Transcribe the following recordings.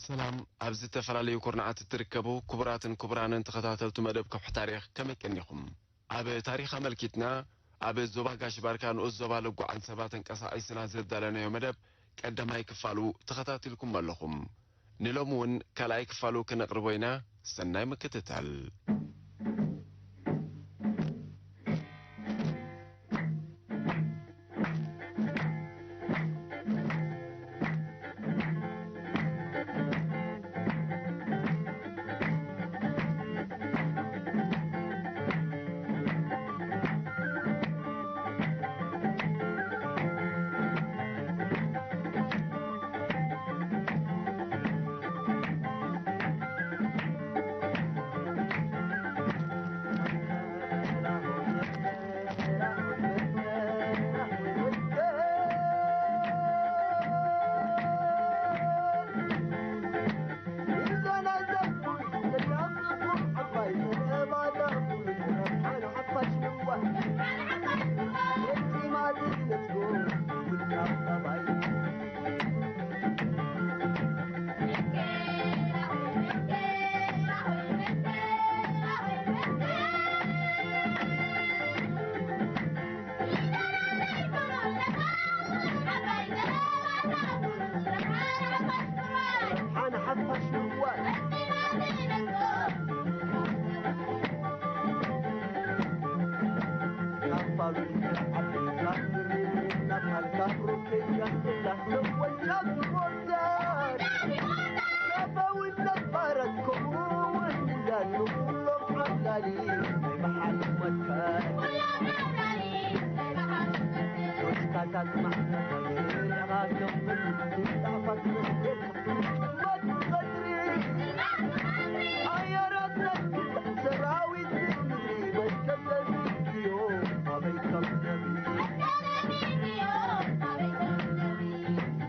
ሰላም፣ ኣብ ዝተፈላለዩ ኩርናዓት እትርከቡ ክቡራትን ክቡራንን ተኸታተልቲ መደብ ከውሒ ታሪኽ፣ ከመይ ቀኒኹም? ኣብ ታሪኽ ኣመልኪትና፣ ኣብ ዞባ ጋሽ ባርካ ንኡስ ዞባ ለጓ ዓንሰባ ተንቀሳቒስና ዘዳለናዮ መደብ ቀዳማይ ክፋሉ ተኸታቲልኩም ኣለኹም። ንሎሚ እውን ካልኣይ ክፋሉ ክነቕርቦ ኢና። ሰናይ ምክትታል።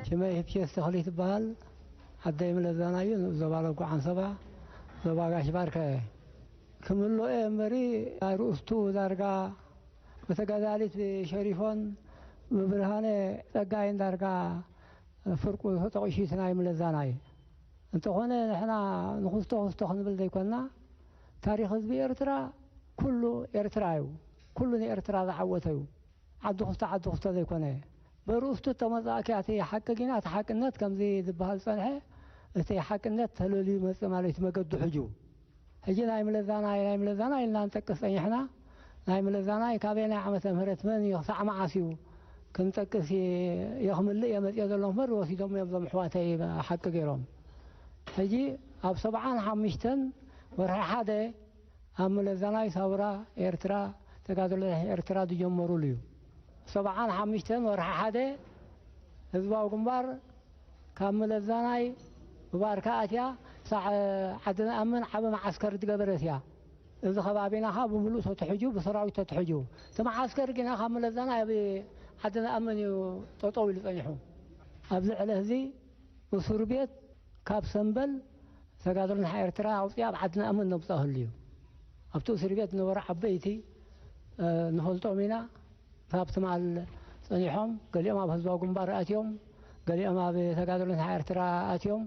ሽመይ ህብሸት ተኽሊ ትበሃል። ዓደይ ምለዛና እዩ። ዞባ ለጉ ዓንሰባ፣ ዞባ ጋሽ ባርከ። ክምልኦ እየ እምበሪ፣ ኣርእስቱ ዳርጋ ብተጋዳሊት ሸሪፎን ብብርሃነ ጸጋይን ዳርጋ ፍርቁ ተጠቒሱ እቲ ናይ ምለዛናይ። እንተኾነ ንሕና ንኹስቶ ኩስቶ ክንብል ዘይኮንና፣ ታሪኽ ህዝቢ ኤርትራ ኩሉ ኤርትራ እዩ። ኩሉ ንኤርትራ ዝዓወተ እዩ። ዓዲ ኩስቶ ዓዲ ኩስቶ ዘይኮነ። በርእስቱ እተመጻእክያ እቲ ሓቂ ጊና፣ እቲ ሓቅነት ከምዚ ዝበሃል ዝጸንሐ፣ እቲ ሓቅነት ተለልዩ ይመጽእ ማለት እዩ፣ መገዱ ሕጁ። ሕጂ ናይ ምለዛናይ፣ ናይ ምለዛናይ ኢልና ንጠቅስ ጸኒሕና። ናይ ምለዛናይ ካበየናይ ዓመተ ምህረት መን እዩ፣ ክሳዕ መዓስ እዩ ክንጠቅስ እየ፣ ክምልእ እየ መጽየ ዘሎ እምበር፣ ወሲዶም እዮም እዞም ኣሕዋተይ ሓቂ ገይሮም። ሕጂ ኣብ ሰብዓን ሓሙሽተን ወርሒ ሓደ ኣብ ምለዛናይ ሳውራ ኤርትራ፣ ተጋድሎ ኤርትራ ዝጀመሩሉ እዩ። ሰብዓን ሓሙሽተን ወርሒ ሓደ ህዝባዊ ግንባር ካብ ምለዛናይ ብባርካ ኣትያ፣ ሳዕ ዓዲ ንኣምን ዓቢ መዓስከር ዝገበረት እያ። እዚ ከባቢና ኸዓ ብምሉእ ተትሕጁ፣ ብሰራዊት ተትሕጁ። እቲ መዓስከር ግና ካብ ምለዛናይ ኣብ ዓዲ ንኣምን እዩ ጠጠው ኢሉ ጸኒሑ። ኣብዚ ዕለት እዚ እሱር ቤት ካብ ሰምበል ተጋድሎ ንሓ ኤርትራ ኣውፅኣ ኣብ ዓዲ ንኣምን ነምፅኣህሉ እዩ። ኣብቲ እስር ቤት ዝነበሩ ዓበይቲ፣ እ፣ ንፈልጦም ኢና። ካብ ትማል ጸኒሖም፣ ገሊኦም ኣብ ህዝባዊ ግንባር ኣትዮም፣ ገሊኦም ኣብ ተጋድሎ ንሓ ኤርትራ ኣትዮም።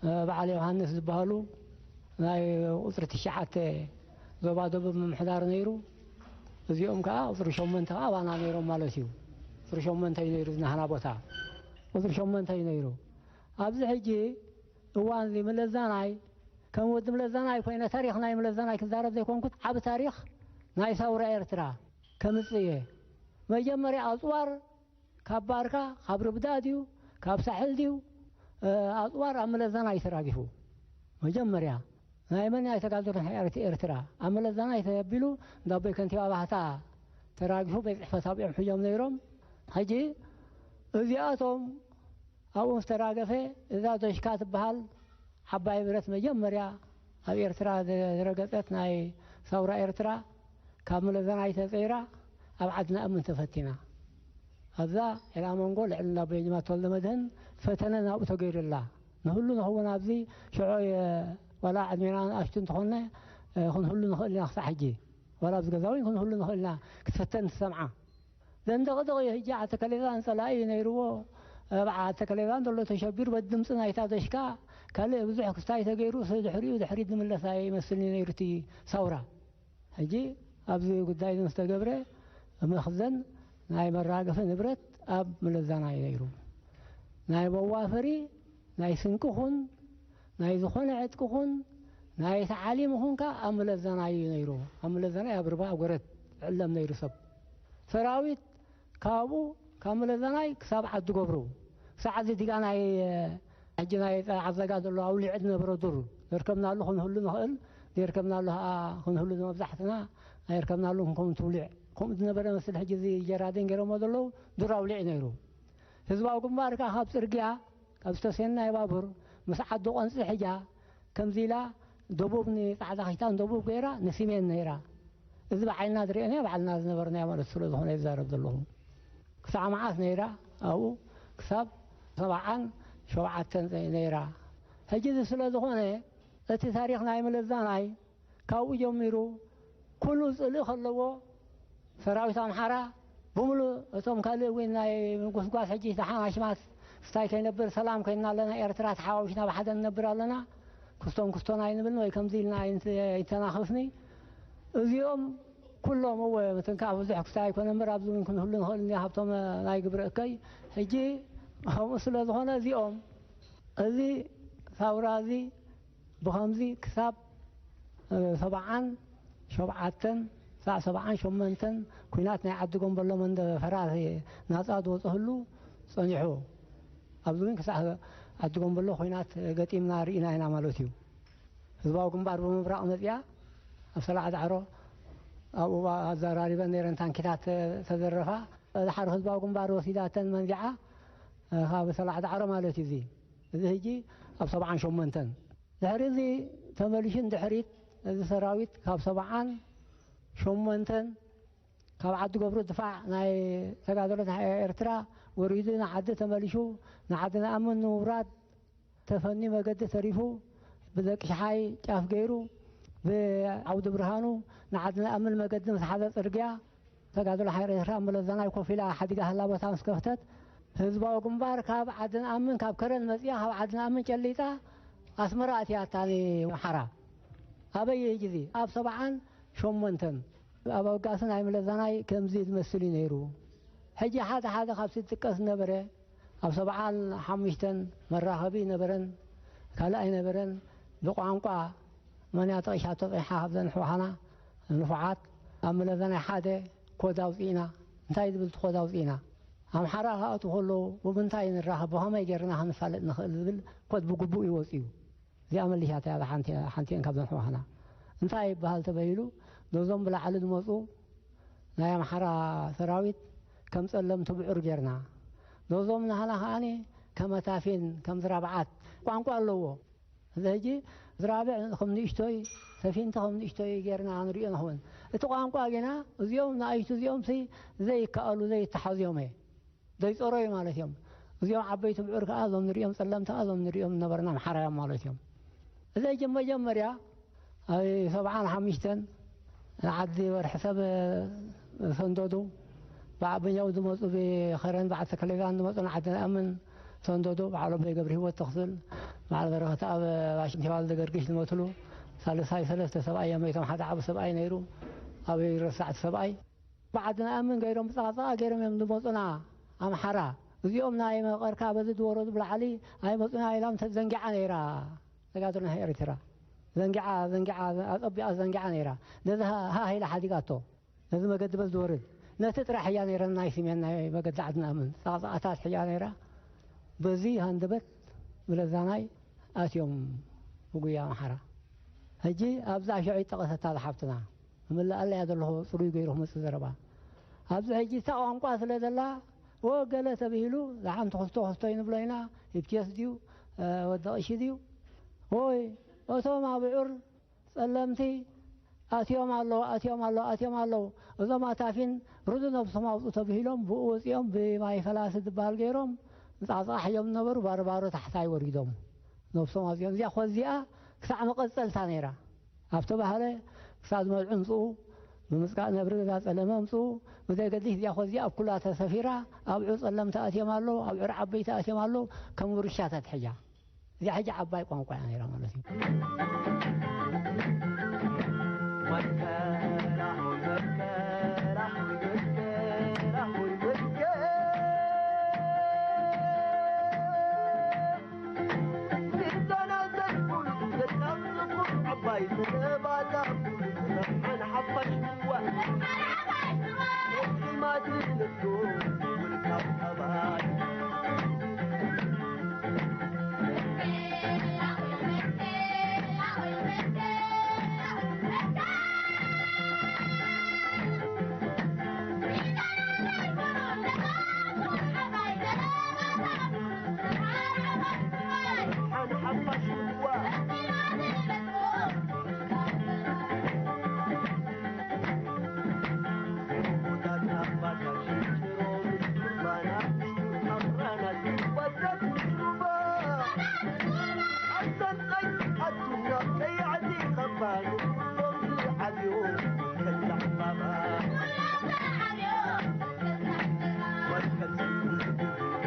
እ፣ በዓል ዮሃንስ ዝበሃሉ ናይ ቁጽሪ ትሽዓተ ዞባ ደቡብ ምምሕዳር ነይሩ። እዚኦም ከኣ ቁጽሪ ሸሞንተ ከኣ ኣባና ነይሮም ማለት እዩ። ቁጽሪ ሸሞንተ እዩ ነይሩ ዝናህና ቦታ። ቁጽሪ ሸሞንተ እዩ ነይሩ። ኣብዚ ሕጂ እዋን እዚ ምለዛናይ፣ ከም ወዲ ምለዛናይ ኮይነ ታሪኽ ናይ ምለዛናይ ክዛረብ ዘይኮንኩ፣ ዓቢ ታሪኽ ናይ ሳውራ ኤርትራ ከምጽእ እየ። መጀመርያ ኣጽዋር ካብ ባርካ፣ ካብ ርብዳ ድዩ፣ ካብ ሳሕል ድዩ፣ እ፣ ኣጽዋር ኣብ ምለዛናይ ተራጊፉ። መጀመርያ ናይ መን ናይ ተጋድሎ ናይ ኤርት-፣ ኤርትራ ኣብ ምለዛናይ ተቢሉ፣ እንዳ ኣቦይ ከንቲባ ባህታ ተራጊፉ፣ ቤት ጽሕፈት ኣብኦም ሒዞም ነይሮም። ሕጂ እዚኣቶም ኣብኡ ምስ ተራገፈ፣ እዛ ዶሽካ ትበሃል ዓባይ ብረት መጀመርያ ኣብ ኤርትራ ዘ-፣ ዝረገጸት ናይ ሳውራ ኤርትራ፣ ካብ ምለዛናይ ተጸይራ ኣብ ዓድና እምን ተፈቲና። ኣብዛ ዒላ መንጎ ልዕሊ እንዳ ኣቦይ ጅማ ተወልደ መድህን ፈተነ ናብኡ ተገይሩላ። ንህሉ ንኸውን ኣብዚ ሽዑ የ-፣ ዋላ ዕድሜና ንኣሽቱ እንተኾነ፣ እ፣ ክንህሉ ንኽእል ኢና ክሳዕ ሕጂ። ዋላ ኣብዚ ገዛ እውን ክንህሉ ንኽእል ኢና ክትፍተን ትሰምዓ። ዘንደቕደቕ እዩ። ሕጂ ዓተከሌዛን ጸላኢ እዩ ነይርዎ። ኣብ ዓተከሌዛን ዘሎ ተሸቢሩ በቲ ድምጺ ናይታ ደሽካ ካልእ ብዙሕ ክስታይ ተገይሩ፣ ድሕሪኡ ድሕሪት ዝምለስ ኣይመስልን ነይሩ እቲ ሳውራ። ሕጂ ኣብዚ ጉዳይ ዝተገብረ መኽዘን ናይ መራገፊ ንብረት ኣብ መለዛናይ ነይሩ። ናይ መዋፈሪ፣ ናይ ስንቂ ኹን፣ ናይ ዝኾነ ዕጥቂ ኹን፣ ናይ ተዓሊም ኹን ከኣ ኣብ መለዛናይ እዩ ነይሩ። ኣብ መለዛናይ ኣብ ርባ፣ ኣብ ጎረት ዕለም ነይሩ ሰብ። ሰራዊት ካብኡ፣ ካብ መለዛናይ ክሳብ ዓዲ ገብሩ። ክሳዕ እዚ ዲጋ ናይ፣ ሕጂ ናይ ጸዓት ዘጋ ዘሎ ኣውሊዕ ዝነበረ ዱር። ዘርከብናሉ ክንህሉ ንኽእል፣ ዘይርከብናሉ ኸኣ ክንህሉ መብዛሕትና ኣይርከብናሉ ክንከውን ትውሊዕ። ከምኡ ዝነበረ መስል ሕጂ እዚ ጀራዴን ገይሮሞ ዘለዉ ዱር ኣውሊዕ ነይሩ። ህዝባዊ ግንባር ከኣ ካብ ጽርግያ፣ ካብ ዝተሰናይ ባቡር፣ ምስ ዓዲ ቆንጺ ሕጃ፣ ከምዚ ኢላ ደቡብ ንጻዕዳ ክሽታን ደቡብ ገይራ ንሲሜን ነይራ። እዚ ብዓይንና ዝርእናዮ ባዕልና ዝነበርናዮ ማለት ስለ ዝኾነ ይዛረብ ዘለኹ። ክሳዕ መዓስ ነይራ ኣብኡ? ክሳብ ሰብዓን ሸውዓተን ነይራ። ሕጂ እዚ ስለ ዝኾነ እቲ ታሪኽ ናይ መለዛናይ ካብኡ ጀሚሩ ኩሉ ጽልኢ ከለዎ ሰራዊት ኣምሓራ ብምሉእ እቶም ካልእ እውን ናይ ምጉስጓስ ሕጂ ተሓማሽማት ስታይ ከይነብር ሰላም ኮይንና ኣለና። ኤርትራ ተሓዋዊስና ብሓደ ንነብር ኣለና። ክስቶን ክስቶን ኣይንብልን ወይ ከምዚ ኢልና ኣይንተ-፣ ኣይተናኽፍኒ። እዚኦም ኩሎም እወ ምትንካፍ ብዙሕ ክስታይ ኣይኮነ እምበር ኣብዚ እውን ክንህሉ ንኽእል ኢና ካብቶም ናይ ግብሪ እከይ። ሕጂ ከምኡ ስለ ዝኾነ እዚኦም እዚ ሳውራ እዚ ብኸምዚ ክሳብ፣ እ፣ ሰብዓን ሸውዓተን፣ ክሳዕ ሰብዓን ሸሞንተን ኲናት ናይ ዓዲ ጎንበሎ መንደፈራ ናጻ ዝወጽእሉ ጸኒሑ። ኣብዚ እውን ክሳዕ ዓዲ ጎንበሎ ኲናት ገጢምና ርኢና ኢና ማለት እዩ። ህዝባዊ ግንባር ብምብራቕ መጺኣ ኣብ ሰላዕ ዳዕሮ ኣብኡ ኣዘራሪበን ነይረን ታንኪታት ተዘረፋ። ድሓር ህዝባዊ ግንባር ወሲዳተን መንዚዓ፣ እ፣ ካብ ሰላዕ ዳዕሮ ማለት እዩ እዚ። እዚ ሕጂ ኣብ ሰብዓን ሸሞንተን። ድሕሪ እዚ ተመሊሹ ንድሕሪት እዚ ሰራዊት ካብ ሰብዓን ሸሞንተን ካብ ዓዲ ገብሩ ድፋዕ ናይ ተጋደሎት ኤርትራ ወሪዱ ንዓዲ ተመሊሹ ንዓዲ ንኣምን ንምውራድ ተፈኒ መገዲ ተሪፉ ብደቂ ሽሓይ ጫፍ ገይሩ ብዓውዲ ብርሃኑ ንዓዲ ንኣምን መገዲ ምስ ሓደ ጽርግያ ተጋድሎ ሓይሪ ኤርትራ ኣብ መለዛናይ ኮፍ ኢላ ሓዲጋ ሃላ ቦታ ምስ ከፍተት፣ ህዝባዊ ግንባር ካብ ዓዲ ንኣምን፣ ካብ ከረን መጺኣ፣ ካብ ዓዲ ንኣምን ጨሊጣ ኣስመራ ኣትያታ ንኣምሓራ። ኣበይ እዩ ግዜ? ኣብ ሰብዓን ሸሞንተን። ኣብ ኣበጋሲ ናይ መለዛናይ ከምዚ ዝመስል እዩ ነይሩ። ሕጂ ሓደ ሓደ ካብቲ ዝጥቀስ ዝነበረ፣ ኣብ ሰብዓን ሓሙሽተን መራኸቢ ነበረን፣ ካልእ ኣይነበረን። ብቋንቋ መን እያ ጠቒሳቶ ጸኒሓ ካብዘን ኣሕዋትና ንፉዓት፣ ኣብ መለዛናይ ሓደ ኮድ ኣውጺእና። እንታይ ዝብል እቲ ኮድ ኣውጺእና? ኣምሓራ ክኣትዉ ከለዉ ብምንታይ ንራኸብ፣ ብኸመይ ጌርና ክንፋለጥ ንኽእል ዝብል ኮድ ብግቡእ እዩ ወጺኡ። እዚኣ መሊሻ እያ ሓንቲ፣ ሓንቲአን ካብዘን ኣሕዋትና። እንታይ ይበሃል ተባሂሉ፣ ነዞም ብላዕሊ ዝመጹ ናይ ኣምሓራ ሰራዊት ከም ጸለምቲ ብዑር ጌርና። ነዞም ናህና ከኣኒ ከመ ታፊን፣ ከም ዝራብዓት ቋንቋ ኣለዎ። እዚ ሕጂ ዝራብዕ ከም ንእሽቶይ፣ ሰፊንቲ ከም ንእሽቶይ ጌርና ንሪኦ ንኸውን። እቲ ቋንቋ ግና እዚኦም ንኣሽቱ እዚኦም ሲ ዘይከኣሉ፣ ዘይተሓዙ እዮም እየ። ዘይጸረዩ ማለት እዮም። እዚኦም ዓበይቲ ብዑር ከኣ እዞም ንሪኦም ጸለምቲ ከኣ እዞም ንሪኦም ነበርና ኣምሓራ እዮም ማለት እዮም። እዚ ሕጂ መጀመርያ ኣብ ሰብዓን ሓሙሽተን ንዓዲ ወርሒ ሰብ ሰንደዱ፣ ብዓበኛው ዝመጹ ብኸረን በዓል ተክለዛን ዝመጹ ንዓዲ ንኣምን ሰንደዱ፣ በዓል ኣቦይ ገብረ ህይወት ተኽስል፣ በዓል በረኸት ኣብ ዋሽንግተን ዲሲ ዝገርግሽ ዝመትሉ ሳልሳይ ሰለስተ ሰብኣይ እዮም። እቶም ሓደ ዓቢ ሰብኣይ ነይሩ፣ ኣብ ረሳዕቲ ሰብኣይ። ብዓዲ ንኣምን ገይሮም ብጻቕጻቓ ገይሮም እዮም ዝመጹና ኣምሓራ። እዚኦም ናይ መቐርካ በዚ ዝወረዱ ብላዕሊ ኣይመጹና ኢላ እንተ ዘንጊዓ ነይራ። ተጋድሎ ናይ ኤርትራ ዘንጊዓ፣ ዘንጊዓ፣ ኣጸቢቓ ዘንጊዓ ነይራ። ነዚ ሃ-፣ ሃህ ኢላ ሓዲጋቶ። ነዚ መገዲ በዚ ዝወርድ። ነቲ ጥራሕ እያ ነይረን ናይ ሲሜን ናይ መገዲ ዓዲ ንኣምን። ጻቕጻቓታት ሕያ ነይራ። በዚ ሃንደበት መለዛናይ ኣትዮም ብጉያ ኣምሓራ። ሕጂ ኣብዛ ሽዑ ይጠቐሰታ ዝሓብትና። እምልኣለያ ዘለኹ ጽሩይ ገይሩ ክመጽእ ዘረባ። ኣብዚ ሕጂ እታ ቋንቋ ስለ ዘላ፣ ወ ገለ ተባሂሉ፣ ዝሓንቲ ክስቶ ክስቶ ይንብሎ ኢና፣ ኢብትየስ ድዩ፣ እ፣ ወዲ ቀሺ ድዩ? ወይ፣ እቶም ኣብዑር ጸለምቲ ኣትዮም ኣለዉ፣ ኣትዮም ኣለዉ፣ ኣትዮም ኣለዉ። እዞም ኣታፊን ርዱ ነብሶም ኣውጹ ተባሂሎም፣ ብኡ ወጺኦም ብማይ ፈላሲ ዝበሃል ገይሮም፣ ጻዕጻሕ እዮም ዝነበሩ፣ ባርባሮ ታሕታይ ወሪዶም። ነብሶም ኣውጺኦም። እዚኣ ኮዚኣ ክሳዕ መቐጸልታ ነይራ። ኣብቲ ባህለ ክሳብ ዝመልዑ ምጽኡ፣ ብምጽቃጥ ነብሪ ገዛ ጸለመ ምጽኡ፣ ብዘይ ገዲፍ እዚኣ ኮዚ ኣብ ኩላ ተሰፊራ፣ ኣብዑር ጸለምቲ ኣትዮም ኣለዉ፣ ኣብዑር ዓበይቲ ኣትዮም ኣለዉ፣ ከም ውርሻ ተትሕያ። እዚኣ ሕጂ ዓባይ ቋንቋ እያ ነይራ ማለት እዩ። መከራ ሆይ መከራ ሆይ መከራ ሆይ መከራ። ሚዛና ዘይብሉ ዘጣብቁ ዓባይ ዘረባታ ኩሉ ዘረብሓን ሓፋሽ ምዋእ። ማ ትነግሮ ውልቃው ኣባይ። ሓን ሓፋሽ ምዋእ።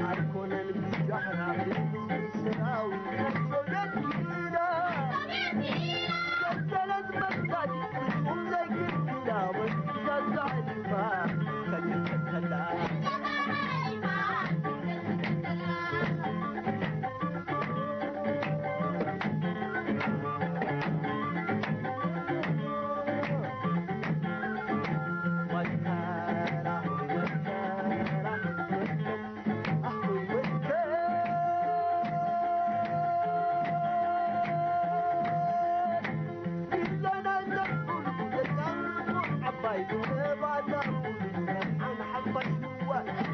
ኣይኮነን ብጃህራ ሰራዊት ሶቪየት ኪዳ። ሰንሰለት መሳጅ ፍጹም ዘይግድላ ወንዛ ዛዕሊፋ ከትከተላ። ወተራ ወተራ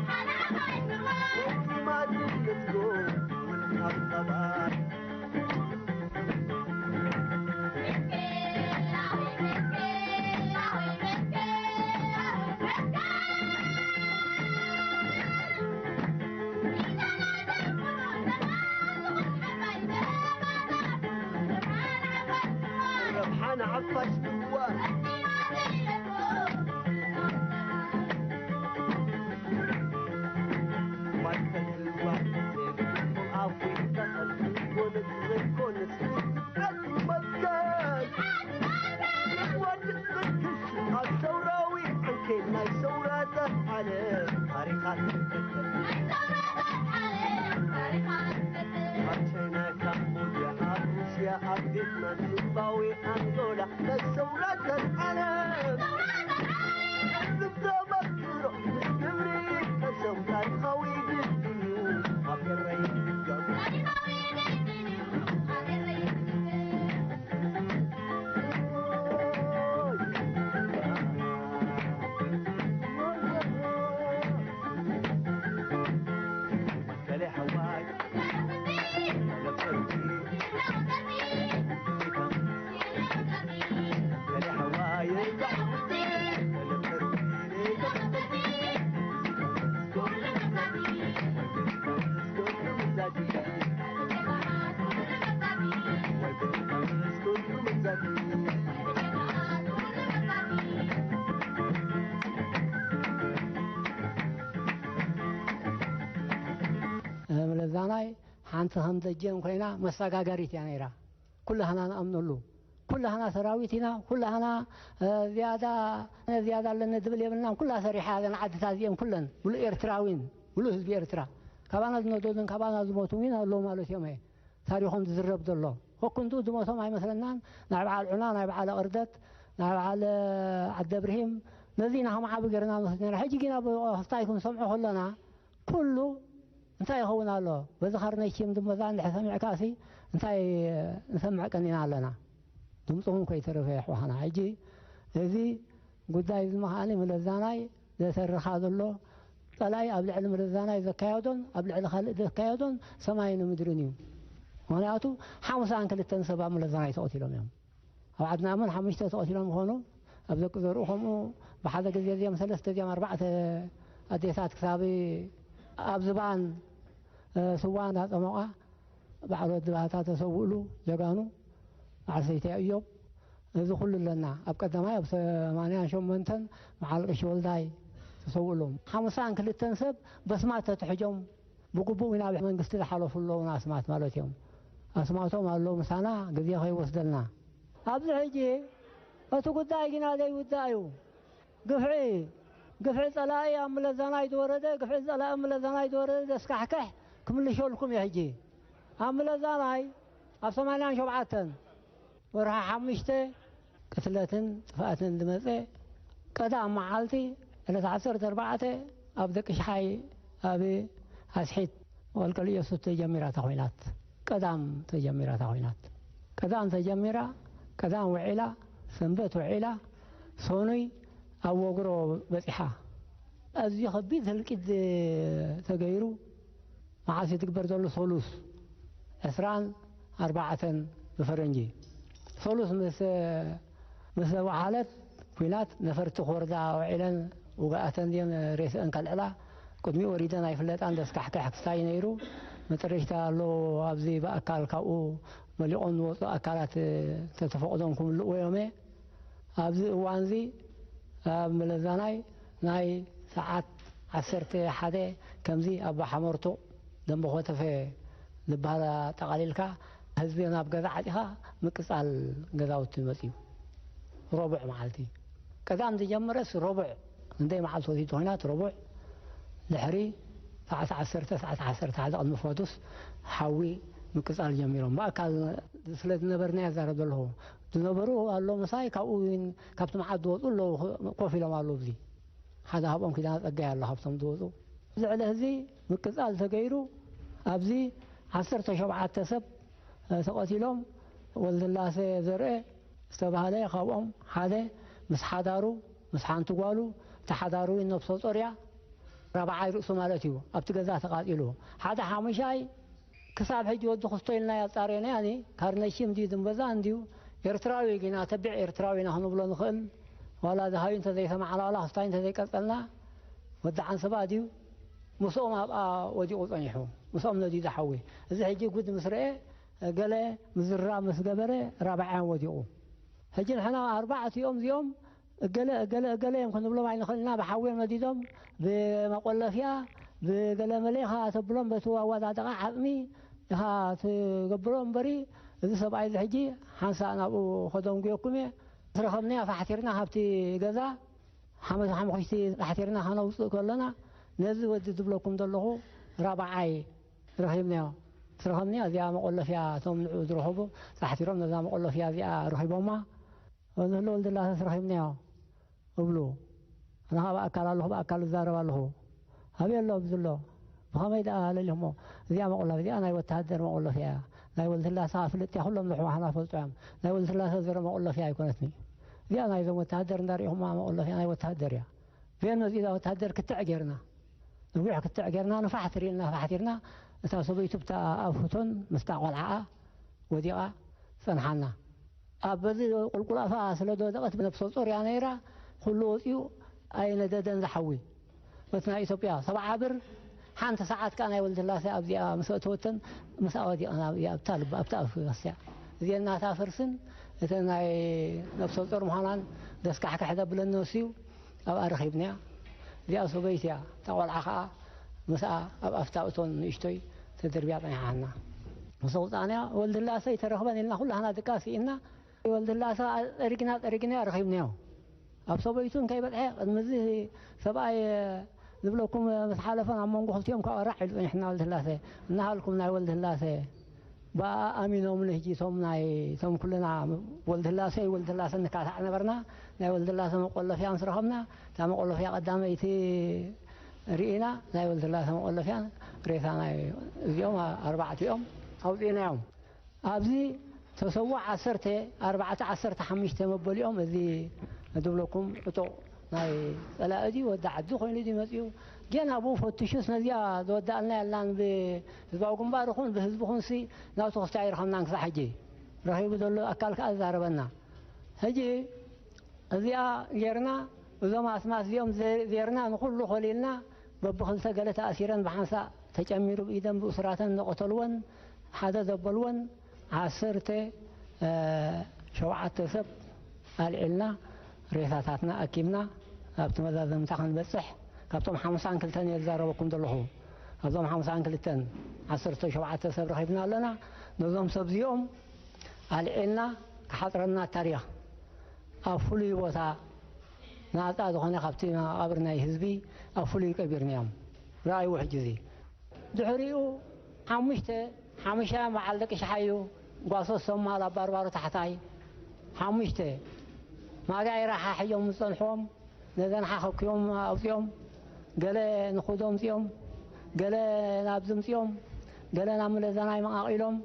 ምለዛናይ ሓንቲ ከም ደጀን ኮይና መሰጋገሪት እያ ነይራ። ኩላህና ንኣምነሉ። ኩላህና ሰራዊት ኢና፣ ኩላህና ዝያዳ ዝያዳ ኣለኒ ዝብል የብልናን። ኩላ ሰሪሓ እዘን ዓድታት እዚአን ኩለን ሙሉእ ኤርትራዊን ሙሉእ ህዝቢ ኤርትራ ካባና ዝነደዱን ካባና ዝሞቱ እውን ኣለዉ ማለት እዮም። ታሪኾም ዝዝረብ ዘሎ ኮኩንቱ ዝሞቶም ኣይመስለናን። ናይ በዓል ዑና፣ ናይ በዓል ኣቕርደት፣ ናይ በዓል ዓደብርሂም ነዚ ኢና ከም ዓቢ ገርና ንወስድ ነና። ሕጂ ግን ኣብ ክስታይ ክንሰምዖ ከለና ኩሉ እንታይ ይኸውን ኣሎ? በዚ ካርነይ ኪም ድመዛ እንድሕር ሰሚዕካሲ እንታይ ንሰምዕ ቀኒና ኣለና? ድምፅኹም ከይተረፈ የሕዋትና። ሕጂ እዚ ጉዳይ እዚ መኻኒ ምለዛናይ ዘሰርኻ ዘሎ ጸላኢ ኣብ ልዕሊ ምለዛናይ ዘካየዶን ኣብ ልዕሊ ካልእ ዘካየዶን ሰማይን ምድርን እዩ። ምኽንያቱ ሓሙሳን ክልተን ሰብ ኣብ ምለዛናይ ተቐቲሎም እዮም። ኣብ ዓድና እውን ሓሙሽተ ተቐቲሎም ይኾኑ። ኣብ ደቂ ዘርኡ ከምኡ ብሓደ ግዜ እዚኦም ሰለስተ እዚኦም ኣርባዕተ ኣዴታት ክሳብ ኣብ ዝባን ስዋ እንዳጸሞቓ በዓል ወዲ ባህታ ተሰውእሉ ጀጋኑ በዓል ሰይተ እዮብ። እዚ ኩሉ ኣለና። ኣብ ቀዳማይ ኣብ ሰማንያን ሸሞንተን በዓል ቀሺ ወልዳይ ተሰውእሎም። ሓሙሳን ክልተን ሰብ በስማት ተትሕጆም ብግቡእ ናብ መንግስቲ ዝሓለፉ ኣለዉና ኣስማት ማለት እዮም። ኣስማቶም ኣሎ ምሳና፣ ግዜ ከይወስደልና። ኣብዚ ሕጂ እቲ ጉዳይ ግና ዘይውዳእ እዩ። ግፍዒ፣ ግፍዒ ጸላኢ ኣብ ምለዛናይ ዝወረደ፣ ግፍዒ ጸላኢ ኣብ ምለዛናይ ዝወረደ ዘስካሕክሕ ክምልሸልኩም እየ። ሕጂ ኣብ ምለዛናይ ኣብ ሰማንያን ሸውዓተን ወርሒ ሓሙሽተ ቅትለትን ጥፍኣትን ዝመጸ ቀዳም መዓልቲ ዕለት ዓሰርተ ኣርባዕተ ኣብ ደቂ ሽሓይ ኣብ ኣስሒት መቐልቀል ኢየሱስ ተጀሚራ እታ ኹናት። ቀዳም ተጀሚራ እታ ኹናት። ቀዳም ተጀሚራ፣ ቀዳም ውዒላ፣ ሰንበት ውዒላ፣ ሰኑይ ኣብ ወግሮ በጺሓ። ኣዝዩ ከቢድ ህልቂት ተገይሩ። መዓስ እዩ ዝግበር ዘሎ? ሰሉስ ዕስራን ኣርባዕተን ብፈረንጂ። ሰሉስ ምስ፣ ምስ ወሓለት ኲናት ነፈርቲ ክወርዳ ውዒለን ውግኣተን ድየን ሬስአን ከልዕላ ቅድሚኡ ወሪደን ኣይፍለጣን። ዘስካሕክሕ ክስታይ ነይሩ። መጠረሽታ ኣሎ ኣብዚ ብኣካል ካብኡ መሊቖም ዝወፁ ኣካላት ተተፈቕዶም ክምልእዎ እዮም። ኣብዚ እዋንዚ ኣብ መለዛናይ ናይ ሰዓት ዓሰርተ ሓደ ከምዚ ኣብ ሓመርቶ ደንበ ኮተፈ ዝበሃል ኣጠቓሊልካ ህዝቢ ናብ ገዛ ዓፂኻ ምቅፃል ገዛውቲ መፅዩ። ረቡዕ መዓልቲ ቀዳም ዝጀመረስ ረቡዕ፣ ክንደይ መዓልቲ ወሲዱ ኹናት? ረቡዕ ድሕሪ ሰዓት ዓሰርተ፣ ሰዓት ዓሰርተ ሓደ ቅድሚ ፈዱስ ሓዊ ምቅፃል ጀሚሮም። ብኣካል ስለ ዝነበርና እየ ዛረብ ዘለኹ። ዝነበሩ ኣሎ ምሳይ፣ ካብኡ እውን ካብቲ መዓት ዝወፁ ኣለዉ፣ ኮፍ ኢሎም ኣለዉ። ኣብዚ ሓደ ካብኦም ኪዳነ ጸጋይ ኣሎ ካብቶም ዝወፁ። እዚ ዕለት እዚ ምቅፃል ተገይሩ ኣብዚ ዓሰርተ ሸውዓተ ሰብ ተቐቲሎም። ወልድላሴ ዘርአ ዝተባህለ ካብኦም ሓደ ምስ ሓዳሩ፣ ምስ ሓንቲ ጓሉ፣ እቲ ሓዳሩ እውን ነብሰ ጾር እያ፣ ራብዓይ ርእሱ ማለት እዩ፣ ኣብቲ ገዛ ተቓጺሉ። ሓደ ሓሙሻይ ክሳብ ሕጂ ወዲ ክስቶ ኢልና ኣጻረናዮ፣ ያኒ ካርነሺ እንድዩ ድንበዛ እንድዩ ኤርትራዊ ግና ተቢዕ ኤርትራዊ ኢና ክንብሎ ንኽእል። ዋላ ዝሃዩ እንተዘይሰማዕና፣ ዋላ ክስታይ እንተዘይቀጸልና፣ ወዲ ዓንሰባ ድዩ ምስኦም ኣብኣ ወዲቑ ጸኒሑ፣ ምስኦም ነዲዱ ሓዊ። እዚ ሕጂ ጉድ ምስ ረኤ፣ ገለ ምዝራብ ምስ ገበረ ራብዓያን ወዲቑ። ሕጂ ንሕና ኣርባዕቲኦም እዚኦም እገለ፣ እገለ፣ እገለ እዮም ክንብሎም ኣይንኽእልና። ብሓዊ እዮም ነዲዶም፣ ብመቆለፍያ፣ ብገለ መለ ኢኻ ተብሎም፣ በቲ ኣወዳድቓ ዓቕሚ ኢኻ ትገብሮ እምበሪ፣ እዚ ሰብኣይ እዚ ሕጂ ሓንሳእ ናብኡ ከደንጉየኩም እየ። ዝረኸብናያ ፋሕቲርና ካብቲ ገዛ፣ ሓመ-፣ ሓሙኽሽቲ ፋሕቲርና ከነውፅእ ከለና፣ ነዚ ወዲ ዝብለኩም ዘለኹ ራብዓይ ረኺብናዮ። ዝረኸብናያ እዚኣ መቆለፍያ፣ እቶም ንዕኡ ዝረኸቡ ፃሕቲሮም ነዛ መቆለፍያ እዚኣ ረኺቦማ። ንህሎ ወልድላሰስ ረኺብናዮ እብሉ። ኣነ ኸዓ ብኣካል ኣለኹ፣ ብኣካል እዛረብ ኣለኹ። ኣበይ ኣሎ ኣብዚ ኣሎ? ብኸመይ ደኣ ለሊኹሞ? እዚኣ መቆለፍ፣ እዚኣ ናይ ወተሃደር መቆለፍያ እያ። ናይ ወልድላሰ ፍልጥያ፣ ኩሎም ንሕዋሕና ፈልጡ እዮም። ናይ ወልድላሰ ዘረ መቆለፍያ ኣይኮነትኒ። እዚኣ ናይዞም ወተሃደር እንዳርኢኹማ መቆለፍያ ናይ ወተሃደር እያ። ቬን መጺኡ እዛ ወተሃደር ክትዕ ጌርና፣ ነዊሕ ክትዕ ጌርና፣ ንፋሕትር ኢልና ፋሕቲርና፣ እታ ሰበይቱ ብታ ኣብ ፍቶን ምስታ ቆልዓኣ ወዲቓ ጸንሓና። ኣብ በዚ ቁልቁል ኣፋ ስለ ዝወደቐት ነብሰ ጾር እያ ነይራ፣ ኩሉ ወጺኡ ኣይነደደን ዝሓዊ። በቲ ናይ ኢትዮጵያ ሰብዓ ብር ሓንቲ ሰዓት ከኣ ናይ ወልድላሴ ኣብዚኣ ምስ ኣእተወተን ምስኣ ወዲቕና ኣብዚኣ ኣብታ ልባ ኣብታ ኣፍ በስያ። እዚአን ናታ ፍርስን እተን ናይ ነብሰ ጾር ምዃናን ዘስካሕክሕ ዘብለኒ ንሱ እዩ። ኣብኣ ረኺብናያ። እዚኣ ሰበይቲ እያ። እታ ቆልዓ ኸዓ ምስኣ ኣብ ኣፍታ እቶን ንእሽቶይ ተደርብያ ጸኒሓና። ምስ ኣውጻእናያ ወልድላሰ ኣይተረኽበን ኢልና ኩላህና ድቃስ ስኢንና። ወልድላሰ ጸሪግና ጸሪግናያ ረኺብናዮ። ኣብ ሰበይቱ እንከይበጽሐ ቅድሚ እዚ ሰብኣይ ዝብለኩም ምስ ሓለፈ ኣብ መንጎ ክልቲኦም ካብ ኣራዕ ኢሉ ጸኒሕና ወልድላሰ። እናሃልኩም ናይ ወልድላሰ ብኣ ኣሚኖም ንሕጂ እቶም ናይ፣ እቶም ኩልና ወልድላሰ ወልድላሰ ንካታዕ ነበርና። ናይ ወልድላሰ መቆለፍያ ምስ ረኸብና፣ እታ መቆለፍያ ቀዳመይቲ ርኢና፣ ናይ ወልድላሰ መቆለፍያ ሬሳ ናይ እዚኦም ኣርባዕቲኦም ኣውፂእናዮም። ኣብዚ ተሰውእ ዓሰርተ ኣርባዕተ ዓሰርተ ሓሙሽተ መበሊኦም እዚ ዝብለኩም ዕጡቕ ናይ ጸላኢ ድዩ ወዲ ዓዲ ኮይኑ ድዩ መጺኡ? ጌና ኣብኡ ፈትሹስ ነዚኣ ዝወዳእልና የላን። ብህዝባዊ ግንባር ይኹን ብህዝቢ ይኹንሲ ናቱ ክስታይ ኣይረኸብናን ክሳዕ ሕጂ። ረኺቡ ዘሎ ኣካል ከኣ ዝዛረበና። ሕጂ እዚኣ ጌርና፣ እዞም ኣስማት እዚኦም ዘ-፣ ዜርና ንኹሉ ኮሊልና፣ በብኽልተ ገለ ተኣሲረን ብሓንሳእ ተጨሚሩ ብኢደን ብእሱራተን እናቐተልወን፣ ሓደ ዘበልወን ዓሰርተ ሸውዓተ ሰብ ኣልዒልና፣ ሬሳታትና ኣኪብና፣ ኣብቲ መዛዘምታ ክንበጽሕ፣ ካብቶም ሓምሳን ክልተን እየ ዝዛረበኩም ዘለኹ። ኣብዞም ሓምሳን ክልተን፣ ዓሰርተ ሸውዓተ ሰብ ረኺብና ኣለና። ነዞም ሰብ እዚኦም ኣልዒልና ክሓፅረና ታሪኽ ኣብ ፍሉይ ቦታ ናፃ ዝኾነ ካብቲ መቓብር ናይ ህዝቢ ኣብ ፍሉይ ቀቢርናዮም። ረኣይዎ ሕጂ እዚ። ድሕሪኡ ሓሙሽተ ሓሙሽተ በዓል ደቂ ሸሓዩ ጓሶት ሶማል ኣብ ባርባሮ ታሕታይ ሓሙሽተ ማጋ ይራሓ ሕዮም ዝፀንሕዎም ነዘን ሓኸኪዮም ኣውፅኦም፣ ገለ ንኹዶ ኣምፅኦም፣ ገለ ናብዚ ኣምፅኦም፣ ገለ ናብ ምለዛናይ መቓቒሎም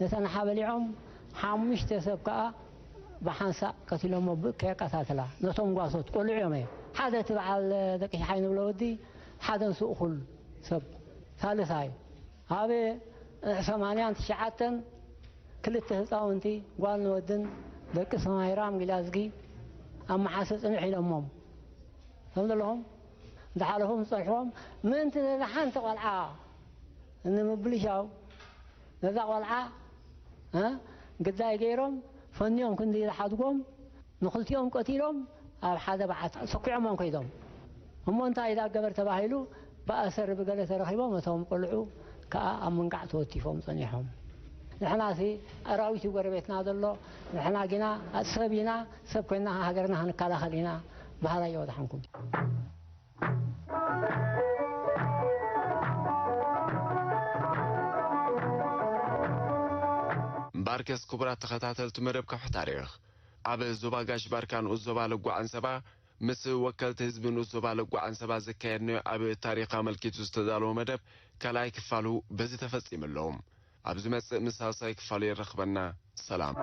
ነተን ሓ በሊዖም ሓሙሽተ ሰብ ከዓ ብሓንሳእ ቀቲሎሞ ብእከ ኣቀታትላ ነቶም ጓሶት ቆልዑ እዮም። ሓደ እቲ በዓል ደቂ ሸሓይ ንብሎ ወዲ ሓደ ንሱ እኹል ሰብ ሳልሳይ ኣብ ሰማንያን ትሽዓተን ክልተ ህፃውንቲ ጓል ንወድን ደቂ ሰማይራም ጊላዝጊ ኣብ መሓሰ ፅንሕ ኢሎሞም ከም ዘለኹም ዝሓለፉ ዝፀንሕዎም ምእንቲ ነዛ ሓንቲ ቆልዓ ንምብልሻው ነዛ ቆልዓ እ ግዳይ ገይሮም ፈንዮም ክንዲ ዝሓድጎም ንኽልቲኦም ቀቲሎም ኣብ ሓደ በዓት ሰኪዖሞም ከይዶም። እሞ እንታይ ኢዳ ገበር ተባሂሉ ብኣሰር ብገለ ተረኺቦም እቶም ቆልዑ ከዓ ኣብ ምንጋዕ ተወቲፎም ጸኒሖም። ንሕናሲ ኣራዊት እዩ ጎረቤትና ዘሎ፣ ንሕና ግና ሰብ ኢና፣ ሰብ ኮይና ሃገርና ክንከላኸል ኢና በሃላይ እየ ወድሓንኩም። እምበኣርከስ ክቡራት ተኸታተልቲ መደብ ከውሒ ታሪኽ፣ ኣብ ዞባ ጋሽ ባርካ ንኡስ ዞባ ለጓ ዓንሰባ ምስ ወከልቲ ህዝቢ ንኡስ ዞባ ለጓ ዓንሰባ ዘካየድናዮ ኣብ ታሪኽ ኣመልኪቱ ዝተዳለወ መደብ ካልኣይ ክፋሉ በዚ ተፈጺሙ ኣሎ። ኣብ ዝመጽእ ምስ ሳልሳይ ክፋሉ የራኽበና። ሰላም።